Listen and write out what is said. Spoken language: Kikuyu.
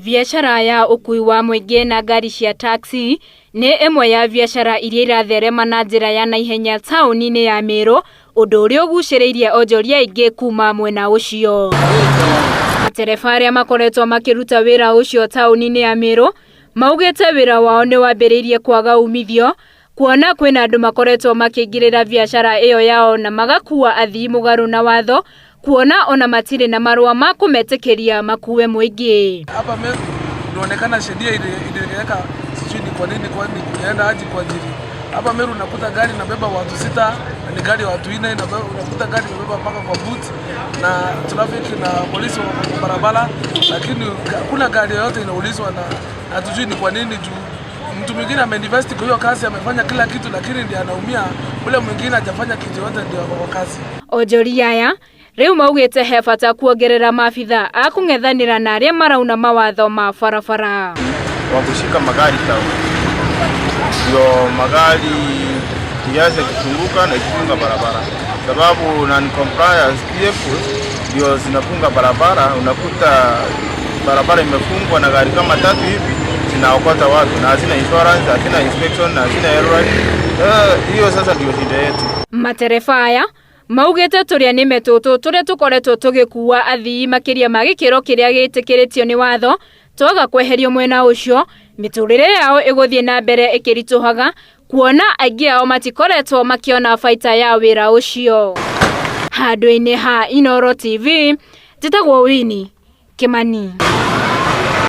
Biacara ya ũkui wa mũingĩ na ngari cia taxi nĩ ĩmwe ya biacara iria iratherema na njĩra ya naihenya taũni-inĩ ya Meru, ũndũ ũrĩa ũgucĩrĩirie onjoria aingĩ kuma mwena ũcio. Matereba arĩa makoretwo makĩruta wĩra ũcio taũni-inĩ ya Meru maugĩte wĩra wao nĩ wambĩrĩirie kwaga umithio kuona kwĩna andũ makoretwo makĩingĩrĩra biacara ĩyo yao na magakua athii mũgarũ na watho kuona ona matirĩ na marũa ma kũmetĩkĩria makuue mũingĩ. Hapa Meru inaonekana sheria iliweka, sijui ni kwa nini, kwani kulienda aje kwa ajili. Hapa Meru unakuta gari inabeba watu sita na ni gari ya watu nne, unakuta gari inabeba mpaka kwa boot na traffic na polisi wako kwa barabara, lakini hakuna gari yoyote inaulizwa na hatujui ni kwa nini juu mtu mwingine ameinvest kwa hiyo kazi, amefanya kila kitu, lakini ndiye anaumia, ule mwingine hajafanya kitu yote, ndio ako kwa kazi. Onjoria aya rĩu maugĩte he bata kuongerera maabitha a kũng'ethanĩra na arĩa marauna mawatho ma barabara. Wa kushika magari town, ndio magari ianze kufunguka na ikifunga barabara, sababu non compliance vehicles ndio zinafunga barabara. Unakuta barabara imefungwa na gari kama tatu hivi zinaokota watu na hazina insurance, hazina inspection na hazina helmet. Hiyo sasa ndio shida yetu. Matereba aya maugĩte tũrĩa nĩme tũtũ tũrĩa tũkoretwo tũgĩkua athii makĩria ma gĩkĩro kĩrĩa gĩtĩkĩrĩtio nĩ watho twaga kweherio mwena ũcio mĩtũrĩre yao ĩgũthiĩ na mbere ĩkĩritũhaga kuona aingĩ ao matikoretwo makĩona baita ya wĩra ũcio. Handũ-inĩ ha Inooro TV, njĩtagwo Winnie Kimani.